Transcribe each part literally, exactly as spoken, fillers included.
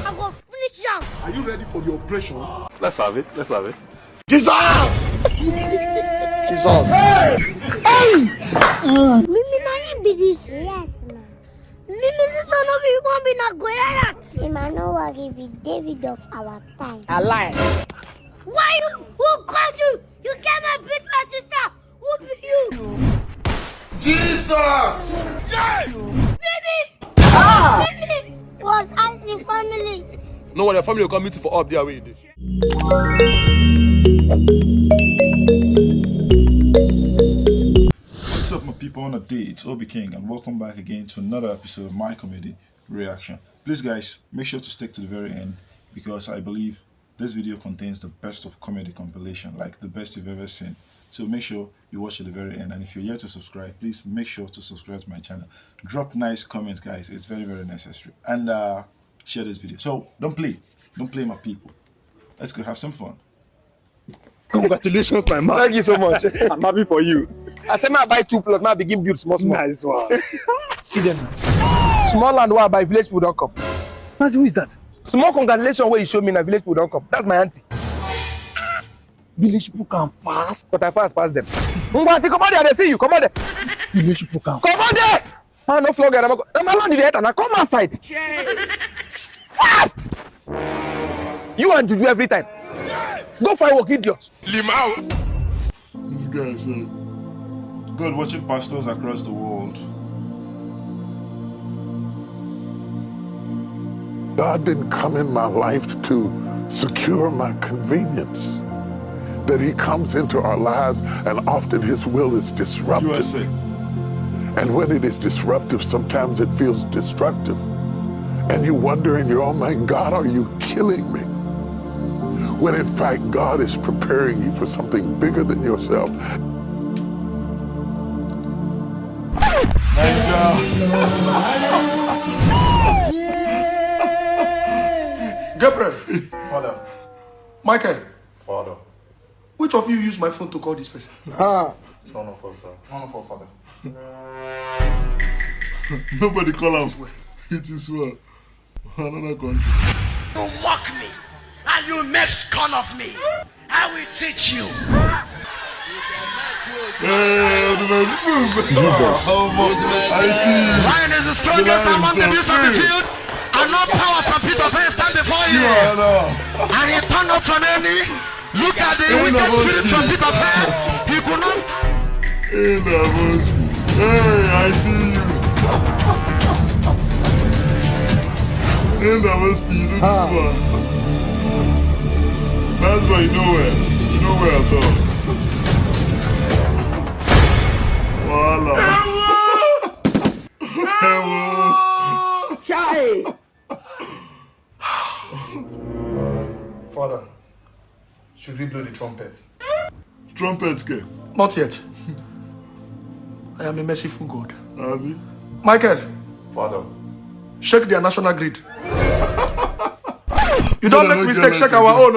I go finish am. Are you ready for the operation? Let's have it. Let's have it. Jesus! Jesus! Mimi, na him be this. Yes, ma. Mimi, this one no be one be na Goliath. Emmanuel will be David of our time. A lie. Why you? Who caused you? You came and beat my sister. Who be you? Jesus! Baby! Baby! Was I in family? No one, your family will come meet you for up there where you dey. What's up, my people? On a day, it's Obi King, and welcome back again to another episode of my comedy reaction. Please, guys, make sure to stick to the very end because I believe this video contains the best of comedy compilation, like the best you've ever seen. So make sure you watch to the very end. And if you're yet to subscribe, please make sure to subscribe to my channel. Drop nice comments, guys. It's very, very necessary. And uh, share this video. So don't play. Don't play, my people. Let's go have some fun. Congratulations, my man. Thank you so much. I'm happy for you. I said, man, buy two plots, man, begin build small, small. Nice one. See them. Small land where I buy, village people don't come. Mazi, who is that? Small congratulations where you show me na village people don't come. That's my auntie. Village people can fast. But I fast past them. Ngwati, come out there, they see you. Come out there. Village people can Come out there. Man, no flog. I'm not going to come outside. Fast. You and Juju every time. Go find work, idiot. This guy said, God watching pastors across the world. God didn't come in my life to secure my convenience. That He comes into our lives, and often His will is disrupted. U S A. And when it is disruptive, sometimes it feels destructive. And you wonder in your own mind, God, are you killing me? When in fact, God is preparing you for something bigger than yourself. Nigeria. Gabriel! Father. Michael! Father. Which of you use my phone to call this person? None of us, sir. None of us, Father. Nobody call him. It is well. Another country. You mock me and you make fun of me. I will teach you. Eh, ordinary people. Jesus. Omo, I see. Lion is the strongest Lion among the is beasts of the free. Field, and no power from Peter Pan stand before you. You are now. And he turned not from any. Look at the wicked spirit from Peter Pan. He could not. Hey, Naboski. Hey, I see you. Hey, Naboski, you do this one. That's why you know well. You know well at all. Voila. Ewo. Chai. Father, should we blow the trumpet? Trumpet ke. Not yet. I am a merciful God. Abi. Michael, Father. shake their national grid. You don't Father, make no mistake, jealous shake of our you. Own,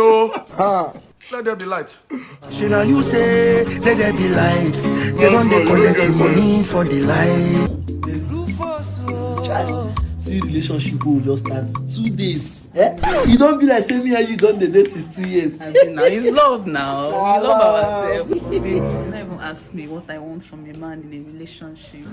oh. Let there be light. Shey na you say let there be light. They don dey collect money for the light. See relationship wey we just start two days. Eh? You don be like say me and you don dey date since two years. Abi na, it's love now. We love ourselves. Baby, you no even ask me what I want from a man in a relationship.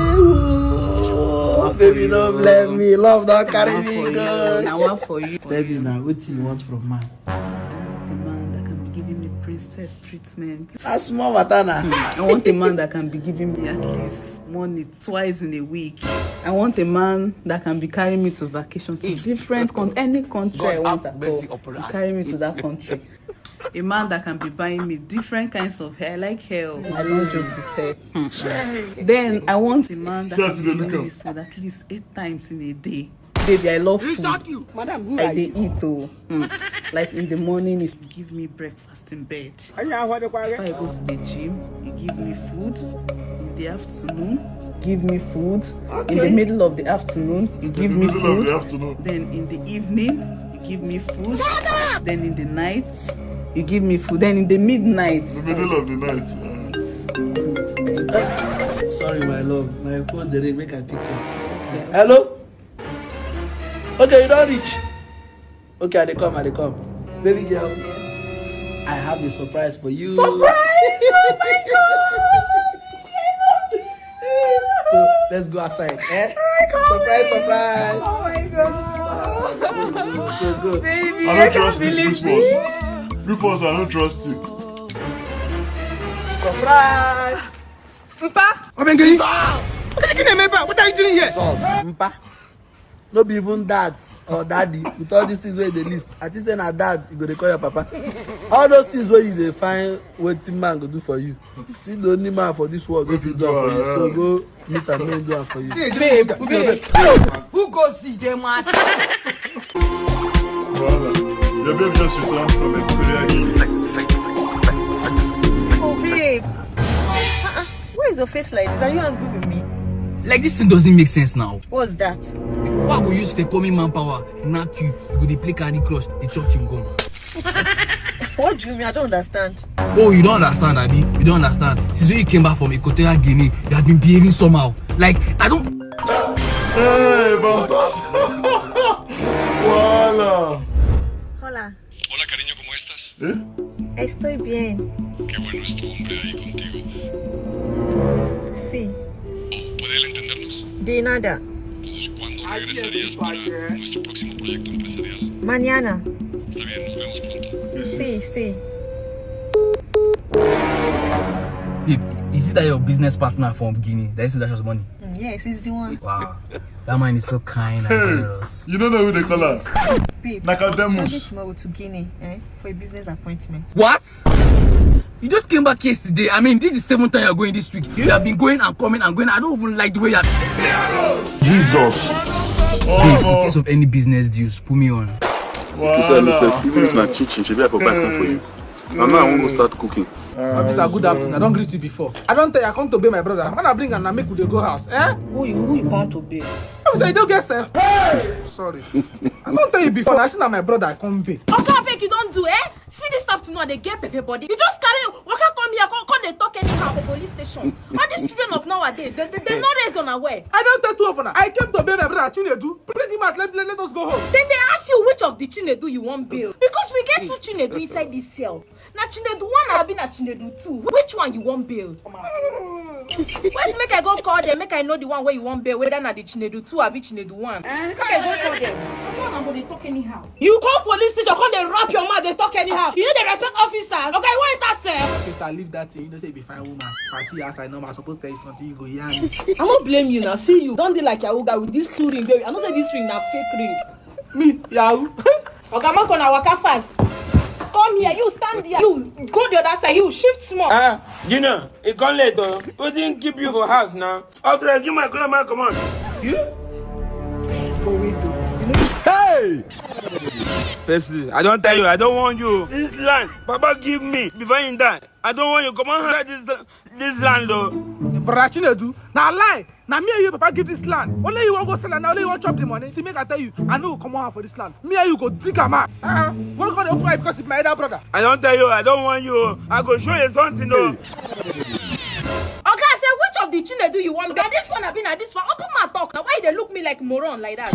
Oh, baby, no blame me. Love don carry me go. Na one for you. Tell me now, wetin you want from man? I want a man that can be giving me princess treatment. A small matter na. I want a man that can be giving me at least money twice in a week. I want a man that can be carrying me to vacation to different countries, any country I want at all. Carry me to that country. A man that can be buying me different kinds of hair. I like hair. I don't joke with hair. Then I want a man that can be giving me food at least eight times in a day. Baby, I love food. Madam, who I dey eat, oh. Like in the morning, if you give me breakfast in bed. If I go to the gym, you give me food. In the afternoon, give me food. In the middle of the afternoon, you give me food. Then in the evening, you give me food. Then in the night, you give me food. Then in the midnight, The middle of the night. Sorry, my love. My phone dey ring, make I pick am. Hello? Okay, you don reach. Okay, I dey come, I dey come. Baby girl, I have a surprise for you. Surprise! Oh my God! So let's go outside. Eh? Surprise, surprise. Oh my God! So good. Baby, I don't trust this Rufus. Rufus, I don't trust you. Surprise! Mpa. Obengeli. What are you doing here? Mpa. No be even that or daddy. With all these things wey you dey list, I think say na dad you go dey call your papa. All those things wey you dey find, wetin man go do for you? See the only man for this world wey fit do am for you. So go meet am, make him do am for you. Babe, babe. Who go see them at? Brother, your babe just returned from Equatorial Guinea. Oh, babe. Uh-uh. Why is your face like this? Are you angry with me? Like, this thing doesn't make sense now. What's that? Why go use for coming manpower, knock you, you go dey play Candy Crush, dey chop chewing gum? What do you mean? I don't understand. Oh, you don't understand, abi? You don't understand. Since when you came back from Equatorial Guinea, you have been behaving somehow. Like, I don't. Hey, Bantas. Voila. Hola. Hola, cariño, ¿cómo estás? ¿Eh? Estoy bien. Qué bueno es tu hombre ahí contigo. Sí. Oh, ¿puede él entendernos? De nada. Entonces, ¿cuándo regresarías para nuestro próximo proyecto empresarial? Mañana. Está bien, nos vemos pronto. Sí, sí. Babe, is it that your business partner from Guinea that used to dash us money? Mm, yes, he's the one. Wow. That man is so kind and generous. You don't know who they call her? Babe, I'm traveling tomorrow to Guinea, eh, for a business appointment. What? You just came back yesterday. I mean, this is the seventh time you're going this week. You have been going and coming and going. I don't even like the way you're. Jesus. Babe, in case of any business deals, put me on. Wow. Even if na chinchin, shebi I for buy come for you. And now I wan go start cooking. Mabisa, good afternoon. I don't greet you before. I don't tell you, I come to be my brother. When I bring am, na make we dey go house. Eh? Who you, who you come to be? Mabisa, you don't get sense. Sorry. I don't tell you before. I see na my brother I come be. Oga, abeg, you don't do, eh? See this afternoon, they get pepper body. You just carry waka come here, come, come dey talk anyhow for police station. All these children of nowadays, they, they, they no raise on aware. I don't tell two of una. I came to be my brother Chinedu. Bring him out. Let, let, let us go home. Then they ask you which of the Chinedu you want bail. Because we get two Chinedu inside this cell. Na Chinedu one, abi na Chinedu two? Which one you want bail? Wait, make I go call them, make I know the one where you want bail, whether na the Chinedu two, abi Chinedu one. Make I go call them. Before una go dey talk anyhow. You come police station, come dey wrap your mouth, dey talk anyhow. You no dey respect officers. Okay, you want enter cell? Officer, leave that thing. You know say you be fine woman. If I see you outside, normal, I suppose tell you something, you go hear me. I no blame you now. See you. Don't dey like Yahoo guy with this two ring, baby. I know say this ring na fake ring. Me, Yahoo. Oga Marco, na waka fast. Come here, you stand there. You go the other side, you shift small. Ah, Gina, it come late though. Wetin keep you for house now? After I give my grandma command. You? Oh, wait though. You know. Hey! Firstly, I don't tell you, I don't want you. This land, Papa give me before he die. I don't want you. Come on, this, this land though. Brother Chinedu, na lie. Na me and you, Papa, give this land. Only you wan go sell am, na only you wan chop the money. See, make I tell you, I no go come out for this land. Me and you go dig am out. Uh-uh. What gonna open eye because it's my elder brother? I don't tell you, I don't want you. I go show you something though. Oga, I say, which of the Chinedu you want? Na this one, abi na this one? Open my talk. Now why you dey look me like moron like that?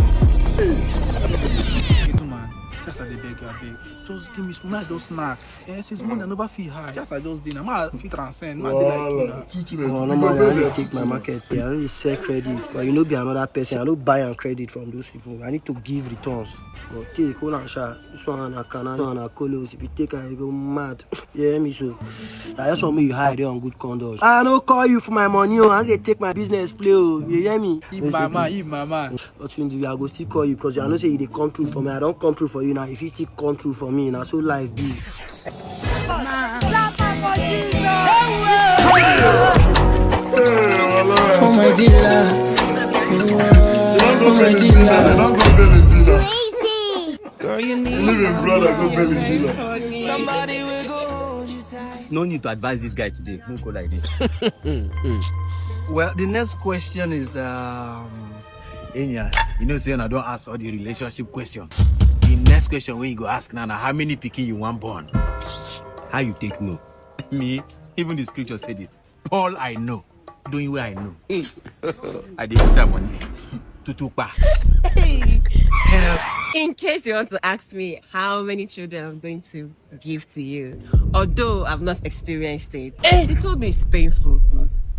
Little man, see as I dey beg you, abeg. Just give me small, just snack. Eh, since morning I never feel high. Since I just dey now, ma fit transcend, ma dey like you now. Two children. Oh, no, man, I need to take my market pay. I need to sell credit, but you know, be another person. I no buy am credit from those people. I need to give returns. But take, hold on, sha. This one na Canaan, this one na Kolos. If you take am, you go mad. You hear me so? I just want me you hide there on good conduct. I no call you for my money, oh. I dey take my business play, oh. You hear me? If my man, if my man. But you, I go still call you because I know say you dey come through for me. I don't come through for you now. If you still come through for me, now so life be. Oh my dealer. Oh my dealer. Crazy. Leave him brother, go bail him dealer. No need to advise this guy today. Don't go like this. Well, the next question is, um, Enya, you know say I don't ask all the relationship question. The next question wey you go ask now na how many pikin you wan born? How you take know? Me, even the scripture said it. All I know, doing what I know. I dey put am on you. Tutupa. Help. In case you want to ask me how many children I'm going to give to you, although I've not experienced it, they told me it's painful.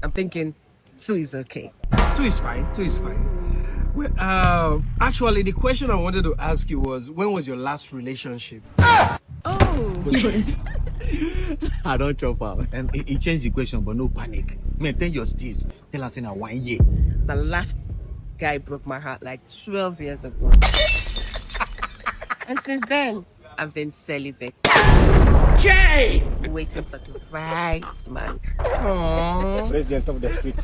I'm thinking two is okay. Two is fine. Two is fine. Well, uh, actually, the question I wanted to ask you was, when was your last relationship? Oh, I don't chop out. And he, he changed the question, but no panic. Maintain your steez. Tell us in a one year. The last guy broke my heart like twelve years ago. And since then, I've been celibate. Waiting for the right man. President of the street,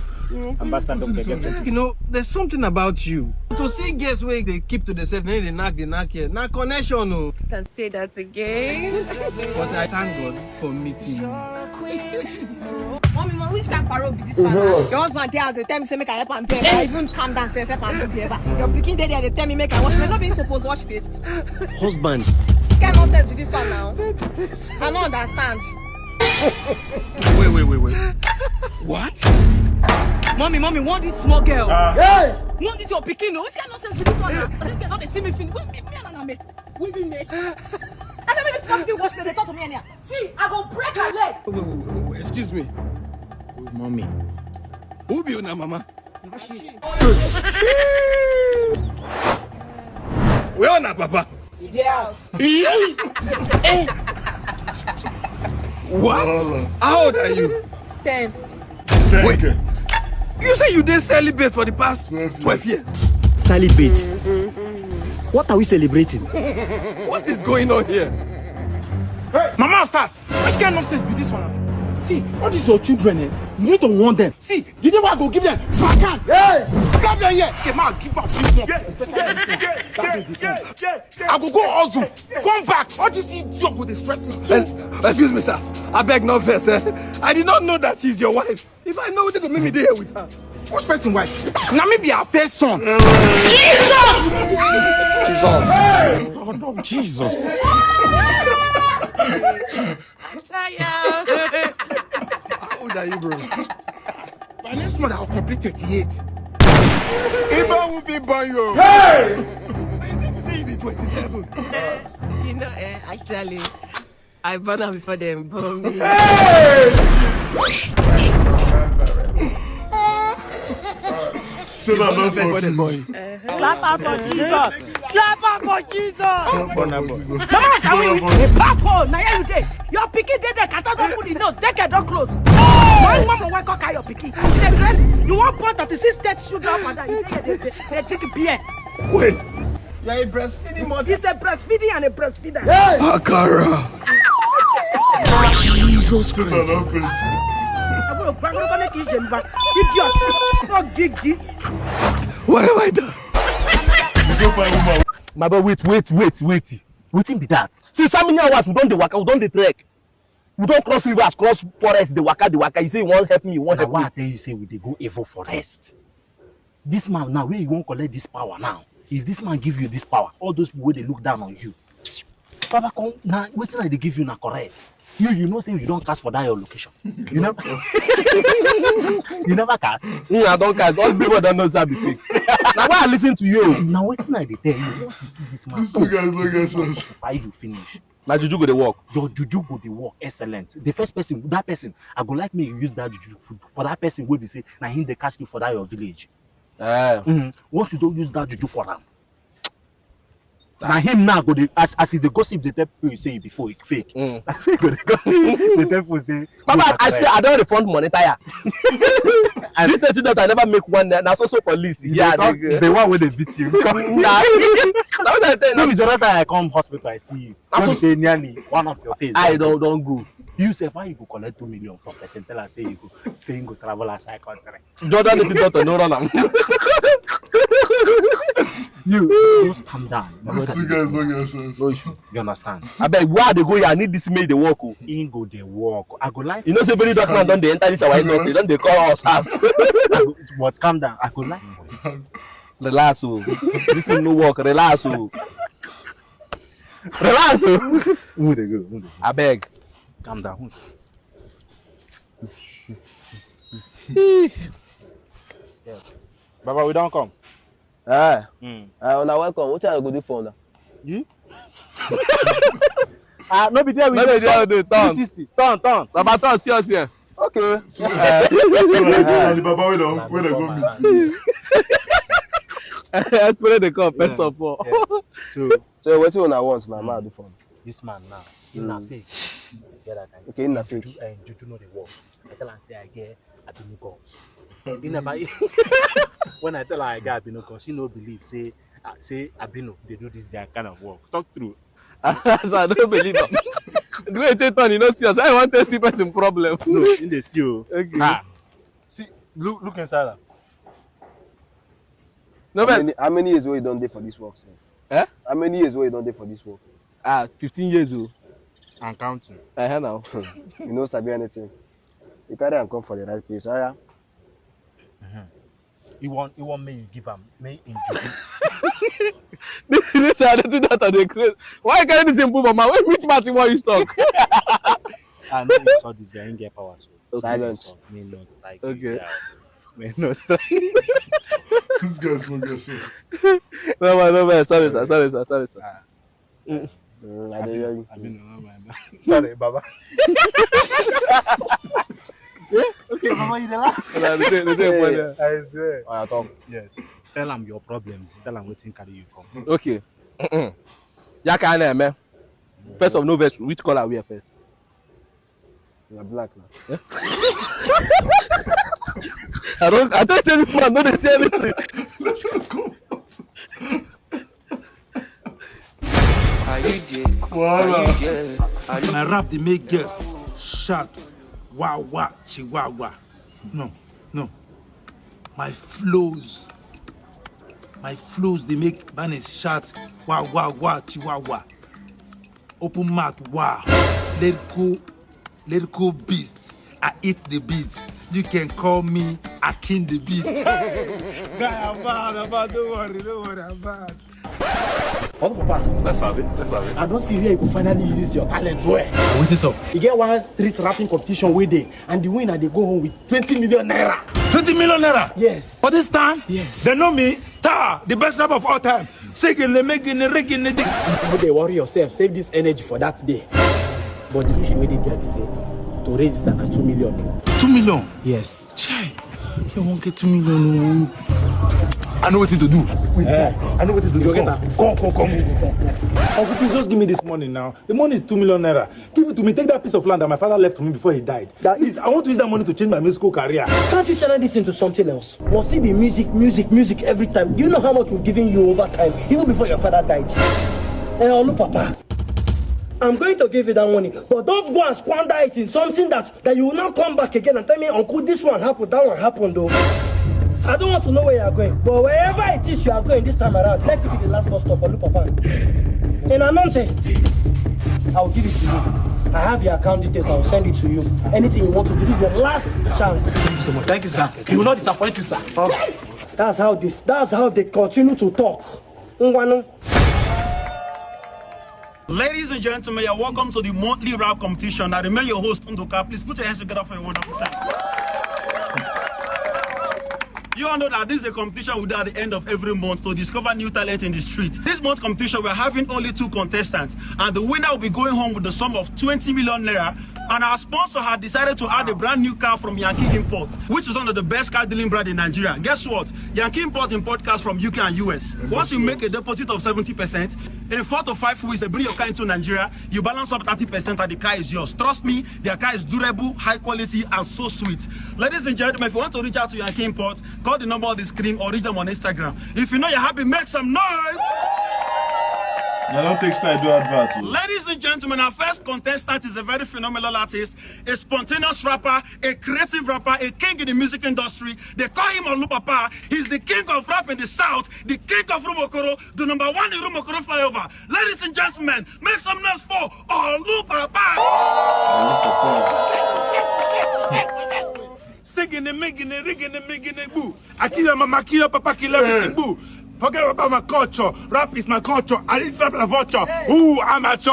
ambassador of the ghetto. You know, there's something about you. To see girls wey dey keep to themselves, then they knock, they knock here. Na connection, no. Can say that again. But I thank God for meeting you. Mommy, mommy, which kind of paro be this one? Your husband there as they tell me say make I help am do eba. Even calm down, say help am do the eba. Your pikin dey there, they tell me make I wash plate. No be suppose wash plate. Husband. Which kind nonsense be this one now? I don't understand. Wait, wait, wait, wait. What? Mommy, mommy, want this small girl. Hey! Want this your pikin? No, which kind nonsense be this one now? But this girl not dey see me finish. We me, me and Anna make. We be make. I never this small pikin wash plate. They talk to me anyhow. See, I go break her leg. Wait, wait, wait, wait, wait. Excuse me. Mommy. Who be una mama? Na she. Where una papa? Yes. What? How old are you? Ten. Wait. You say you dey celibate for the past twelve years. Celibate. What are we celebrating? What is going on here? Mama Stars, which kind of nonsense be this one? See, all these your children, eh? You need to warn them. See, the day I go give them backhand. Yes. Grab them here. Okay, man, give up this one. Especially this one. That is the time. I go go hustle. Come back. All this idiot go dey stress me. Eh, excuse me, sir. I beg no vex, eh? I did not know that she's your wife. If I know, they go make me dey here with her. Which person wife? Na me be her first son. Jesus. Lord of Jesus. I'm tired. How old are you, bro? By next month, I'll complete thirty-eight. Even who fit born you? Hey! You think say you be twenty-seven? You know, eh, actually, I born her before them born me. Say that not Before for them me. born. Clap am for Jesus. Clap am for Jesus. Born her, born. Mama Sawi, a papa, na here you dey. Your pikin dey there, kata don full the nose, take care don close. Why mama wan come carry your pikin? You dey craze? You wan born thirty-six state children up and down. You dey here dey dey dey drink beer. Wait. You are a breastfeeding mother. He's a breastfeeding and a breastfeeder. Akara. Jesus Say that Christ. not for me. Aburo gbagoro kọ́ni kì í ṣe nípa idiot. No gigi. What have I done? You go find woman. My boy, wait, wait, wait, wait. Wetin be that? Since how many hours we don dey waka, we don dey trek. We don cross rivers, cross forest, dey waka, dey waka. You say you wan help me, you wan Na help why me. I tell you say we dey go evil forest. This man now, where you wan collect this power now? If this man give you this power, all those people wey dey look down on you, Baba come na wetin I dey give you na correct. You you know say you don cast for that your location. You never you never cast. Mm, I don cast. All people don know say I be fake. Na why I listen to you. Na wetin I dey tell you. Once you see this man, These two guys no get sense. Fire you finish. Na juju go dey work. Your juju go dey work excellent. The first person, that person, I go like me use that juju for, for that person wey be say na him dey cast you for that your village. Eh. Mm-hmm. Once you don use that juju for am, na him now go dey as as he dey gossip dey tell people say you be fake. Fake. Mm. As he go dey gossip dey tell people say. Baba, you I be swear, I don refund money tire. And this thirty dollars, I never make one. Na so so police. Yeah, the, the one wey dey beat you. Yeah. Na what I tell No you. Be the other time I come hospital, I see you. Na When so- you say nearly one of your face. I don don go. You sef, how you go collect two million from person tell am say you go say you go travel outside country? Jordan eighty doctor no run am. You just calm down. These two guys no get sense. No issue. You understand? Abeg, where I dey go here, I need this make dey work o. He go dey work. I go like. You know say very dark man don dey enter this our industry, don dey call us out. I go, but calm down. I go like. Relax o. This thing no work. Relax o. Relax o. Who dey go? Who dey go? Abeg. Calm down. Baba, we don come. Eh, Mm. eh, una welcome. Wetin I go do for una? Ah, no be there we No dey be there we dey turn. Three sixty. Turn, turn. Baba, turn, see us here. Okay. So, na the baba wey don, wey dem go meet finish. Explain the call, first of all. Yes. So, so wetin una want na ma do for me? This man now, he na fake. You get that kind Okay, na fake. Juju, eh, juju no dey work. I tell am say I get albino guns. He never, when I tell her I get albino guns, he no believe. Say, ah, say albino dey do this their kind of work. Talk true. So I don't believe am. The way you take turn, you no see us. I want to see person problem. No, in the see you. Okay. Ah, see, look, look inside am. No, How but many, how many years wey you don dey for this work sef? Eh? How many years wey you don dey for this work? Ah, fifteen years o. And counting. Eh, now. You no sabi anything. You carry am come for the right place. Oya. You want, you want me, you give am me in juju. This I don't do that on the crazy. Why you carry this thing put for my, which part you want you talk? I know you saw this guy, he get power, so Okay. Silence. Me not like Okay. Yeah. Me not like This guy smoke yourself. No man, no man. Sorry, sir. Sorry, sir. Sorry, sir. Ah. Mm, I dey hear you. I mean, no, no, no. Sorry, Baba. Yeah? Okay, Baba, you dey laugh. Nah, the thing, the thing Hey. funny. I swear. Oya, talk. Yes. Tell am your problems. Tell am wetin carry you come. Okay. Yaka na me. First of no verse, which color wear first? Na black na. I don't. I don't say this man no dey see anything. Are you there? Are you there? Are you My rap dey make girls shout, "Wah, wah, chihuahua." No, no. My flows, my flows dey make man shout, "Wah, wah, wah, chihuahua." Open mouth, wow. Lyrical, lyrical beast. I eat the beat. You can call me Akin the beat. Guy, I'm bad, I'm bad. Don't worry, don't worry, I'm bad. What, Papa? Let's have it. Let's have it. I don't see where you go finally use your talent well. Wetin sup? You get one street rapping competition wey dey, and the winner dey go home with twenty million naira. Twenty million naira? Yes. For this time? Yes. They know me. Ta, the best rapper of all time. Say gini, make gini, re gini, di. No dey worry yourself. Save this energy for that day. But the issue wey dey there be say to raise this na two million. Two million? Yes. Chai, you won't get two million. Oh. I know what to do. Eh. I know what to do. You get am? Come, come, come, come, come. Uncle, please just give me this money now. The money is two million naira. Give it to me. Take that piece of land that my father left for me before he died. That is, I want to use that money to change my musical career. Can't you channel this into something else? Must it be music, music, music every time? Do you know how much we've given you over time, even before your father died? Eh, Olu Papa, I'm going to give you that money, but don't go and squander it in something that, that you will not come back again and tell me, "Uncle, this one happened, that one happened, though." I don't want to know where you are going, but wherever it is you are going this time around, let it be the last bus stop, Olu Papa. In a nonsense, I will give it to you. I have your account details. I will send it to you. Anything you want to do, this is the last chance. Thank you so much. Thank you, sir. You will not disappoint you, sir. That's how this. That's how they continue to talk. Ngwanu. Ladies and gentlemen, you're welcome to the monthly rap competition. I remain your host, Nduka. Please put your hands together for a wonderful sound. You all know that this is a competition we do at the end of every month to discover new talent in the street. This month's competition, we're having only two contestants, and the winner will be going home with the sum of twenty million naira. And our sponsor had decided to add a brand new car from Yankee Import, which is one of the best car dealing brand in Nigeria. Guess what? Yankee Import import cars from U K and U S. Once you make a deposit of seventy percent, in four to five weeks, they bring your car into Nigeria, you balance up thirty percent and the car is yours. Trust me, their car is durable, high quality, and so sweet. Ladies and gentlemen, if you want to reach out to Yankee Import, call the number on the screen or reach them on Instagram. If you know you're happy, make some noise. I don't take style, do advert. Oh. Ladies and gentlemen, our first contestant is a very phenomenal artist, a spontaneous rapper, a creative rapper, a king in the music industry. They call him Olu Papa. He's the king of rap in the South, the king of Rumokoro, the number one in Rumokoro flyover. Ladies and gentlemen, make some noise for Olu Papa. Sigini, migini, rigini, migini, boo. I kill your mama, kill your papa, kill everything, boo. Forget about my culture. Rap is my culture. I need rap like vulture. Who amateur?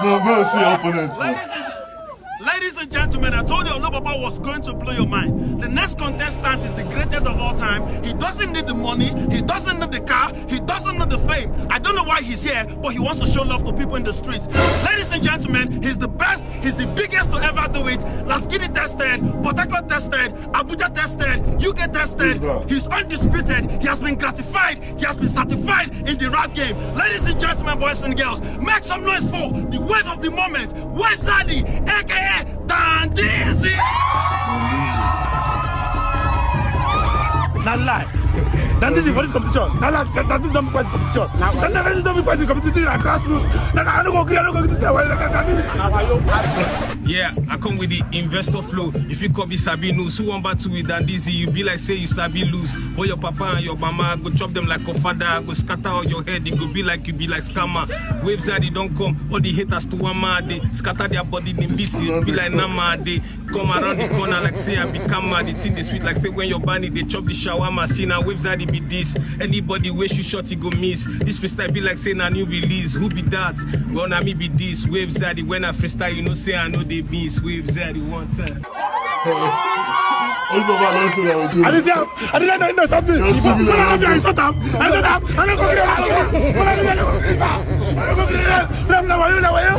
No, bro, see your opponent. Ladies and, ladies and gentlemen, Man, I told you Olopapa was going to blow your mind. The next contestant is the greatest of all time. He doesn't need the money. He doesn't need the car. He doesn't need the fame. I don't know why he's here, but he wants to show love to people in the streets. Ladies and gentlemen, he's the best. He's the biggest to ever do it. Lasgidi tested, Port Harcourt tested, Abuja tested, U K tested. He's undisputed. He has been gratified. He has been certified in the rap game. Ladies and gentlemen, boys and girls, make some noise for the wave of the moment. Wave Zaddy, A K A Dandizi. Na lie. Dandizi for this competition. Na lie. Dandizi don be for this competition. Dandizi don be for this competition. Na grassroots. Na, na, I no go gree. I no go gree. Dandizi. Yeah, I come with the investor flow. If you copy Sabi news, who want battle with Dandizi? You be like say you Sabi lose. But your papa and your mama go chop them like a father. Go scatter all your head. It go be like you be like scammer. Waves that they don't come. All the haters to one man. They scatter their body. They miss it. Be like Nama. They come around the corner like say I become mad. The thing they sweet like say when your bunny they chop the shawarma. See now waves that it be this. Anybody wish you shot, he go miss. This freestyle be like say na new release. Who be that? Well, na me be this. Waves that when I freestyle, you know say I know they miss. Waves that one time. Only Baba don say that we do. I didn't tell, I didn't tell him no stop me. Don't see me When I like be, I shut up. I shut up. I don't go get it. I don't go get it. I don't go get it. Ref na wayo, na wayo.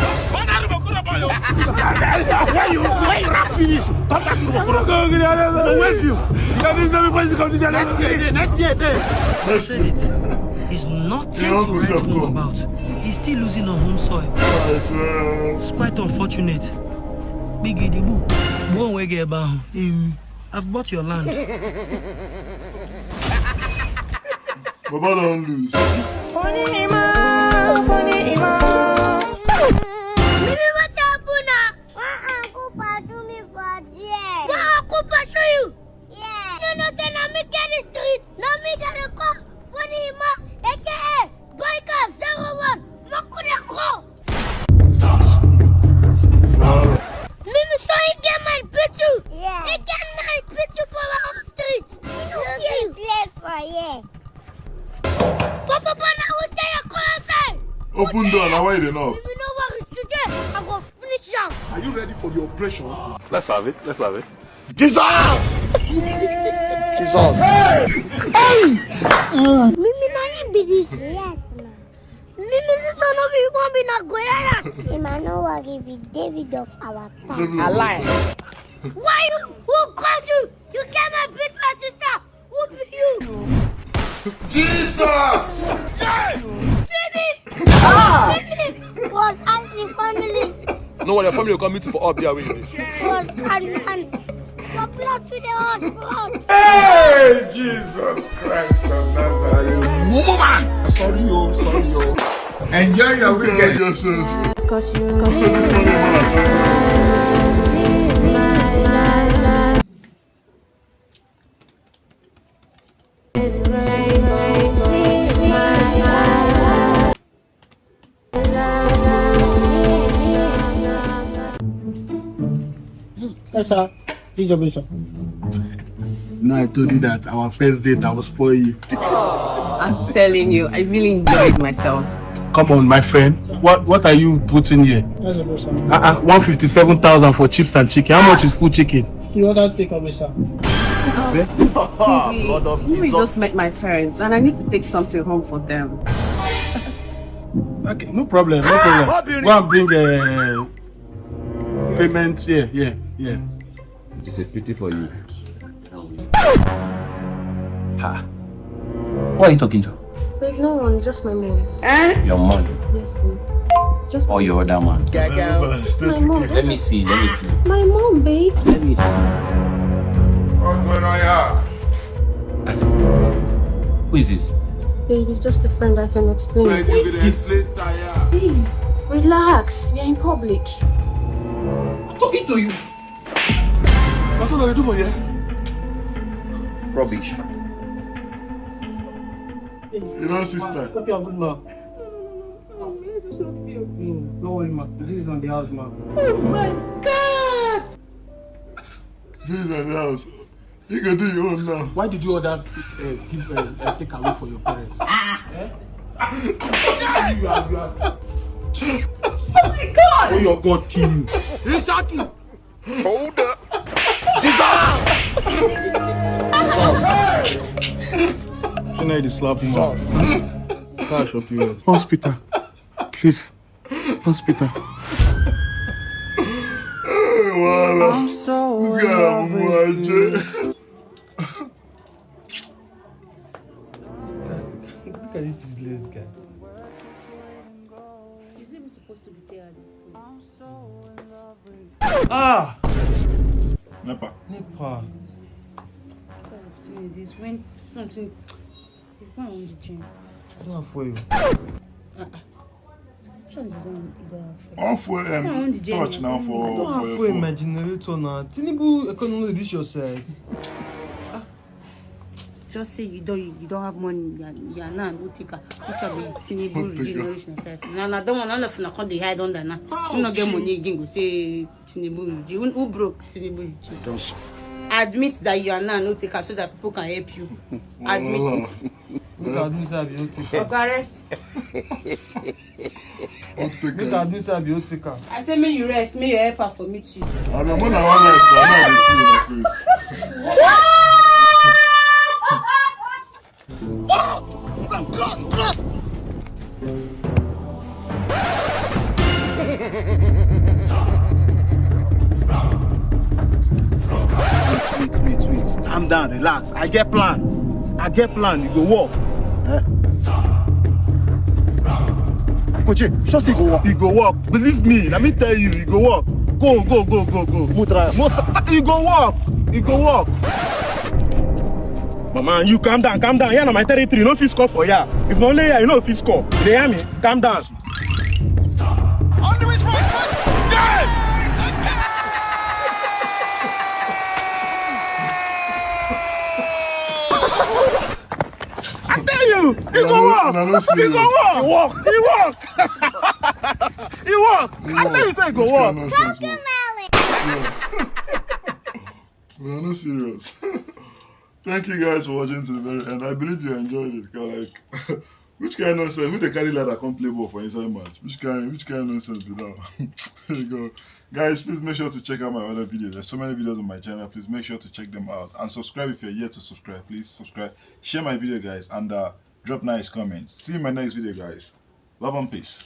Why you, why you rap finish? Come back to Kokoro. Go get it. Go wave you. That is not the place to come to the next year. Next year, day. I said it. It's nothing Yeah, to write Bishop, home come. About. He's still losing on home soil. I swear. It's quite unfortunate. Biggie the boo. Go away, get bound. I've bought your land. Baba don lose. Funny Ima, funny Ima. Baby, what happen now? Why Uncle pursue me for there? Why Uncle pursue you? Yeah. No, no, say na me get the street. Na me that they call funny Ima, A K A Boyka zero one. Makuna call. Mimi so he get my picture. Yeah. He get my picture for our street. You play for here. Papa, Papa, now we tell your call outside. Open door, now why you dey knock? Mimi no worry today. I go finish am. Are you ready for the operation? Let's have it. Let's have it. Jesus! Jesus! Mimi na him be this. Yes, ma. Mimi this one no be one be na Goliath. Him I no worry be David of our time. I lie. Why you? Who cause you? You came and beat my sister. Who be you? Jesus! Baby! Ah! Baby! Was I in family? No, what your family will come meet you for up there, baby. Was and and your blood to the hot blood. Hey, Jesus Christ of Nazareth. Mumu man. Sorry, oh, sorry, oh. Enjoy your weekend. Yourself. Cause you Yes, sir. Please, your bishop. No, I told you that our first date, I will spoil you. I'm telling you, I really enjoyed myself. Come on, my friend. What what are you putting here? That's a good sir. Uh-uh, one fifty-seven thousand for chips and chicken. How much is full chicken? You want to take away, sir? Blood of Jesus. We just met my parents, and I need to take something home for them. Okay, no problem, no problem. Go and bring uh, payment here, yeah, yeah. It's a pity for you. Ha. Who are you talking to? Babe, no one, just my mom. Eh? Your mom? Yes, babe. Just Or your other man? It's my mom. Let me see, let me see. It's my mom, babe. Let me see. Who is this? Babe, it's just a friend I can explain. Who is this? Babe, relax. We are in public. I'm talking to you. That's what I do for you. Rubbish. You know, sister. Hope you are good, ma. No worry, ma. This is on the house, ma. Oh my God! This is on the house. You can do your own now. Why did you order uh, give uh, uh, take away for your parents? Eh? You are, you are. Oh my God! Oh, your God kill you. Exactly. Hold up. Dissolve. She need to slap him out. Cash up yours. Hospital. Please. Hospital. I'm so in love with you. Look at this useless guy. Is it even supposed to be there at this point? Ah! Nepa. Nepa. What kind of thing is this? When something. Why on the chain? I don't have for you. Which one you don't you don't have for? Off for Come on, um, the chain touch or now something. for I don't have for for your my phone. generator now. Tinubu economy reach your side. Just say you don't you don't have money. You are, you are now no taker. Which of the Tinubu regime nourish myself? Now na that one all of una come dey hide under now. You no get money again. Go say Tinubu regime. Who, who broke Tinubu regime? Admit that you are now no taker so that people can help you. Admit it. Look at me, say I be no taker. Oga rest. Don't take Make it. I do say I be no taker. I say make you rest, make your helper for meet you. I don't know when I want to. I know they see my face. Wait, wait, wait, wait. Calm down, relax. I get plan. I get plan. You go work. Eh? Kochi, sure say you go work. You go work. Believe me, let me tell you, you go work. Go, go, go, go, go. Mo try. Mo try. You go work. You go work. Mama, you calm down, calm down. Here na my territory. You no fit score for here. If na only here, you no fit score. You dey hear me? Calm down. On the way, right foot. I tell you, you go work. I don't see You go work. You work. You work. You work. I tell you, say you go work. We are not serious. Thank you guys for watching to the very end. I believe you enjoyed it. 'Cause, like, which kind of nonsense? Who dey carry ladder come play ball for inside match? Which kind? Which kind of nonsense be that? There you go, guys. Please make sure to check out my other videos. There's so many videos on my channel. Please make sure to check them out and subscribe if you're yet to subscribe. Please subscribe, share my video, guys, and uh, drop nice comments. See you in my next video, guys. Love and peace.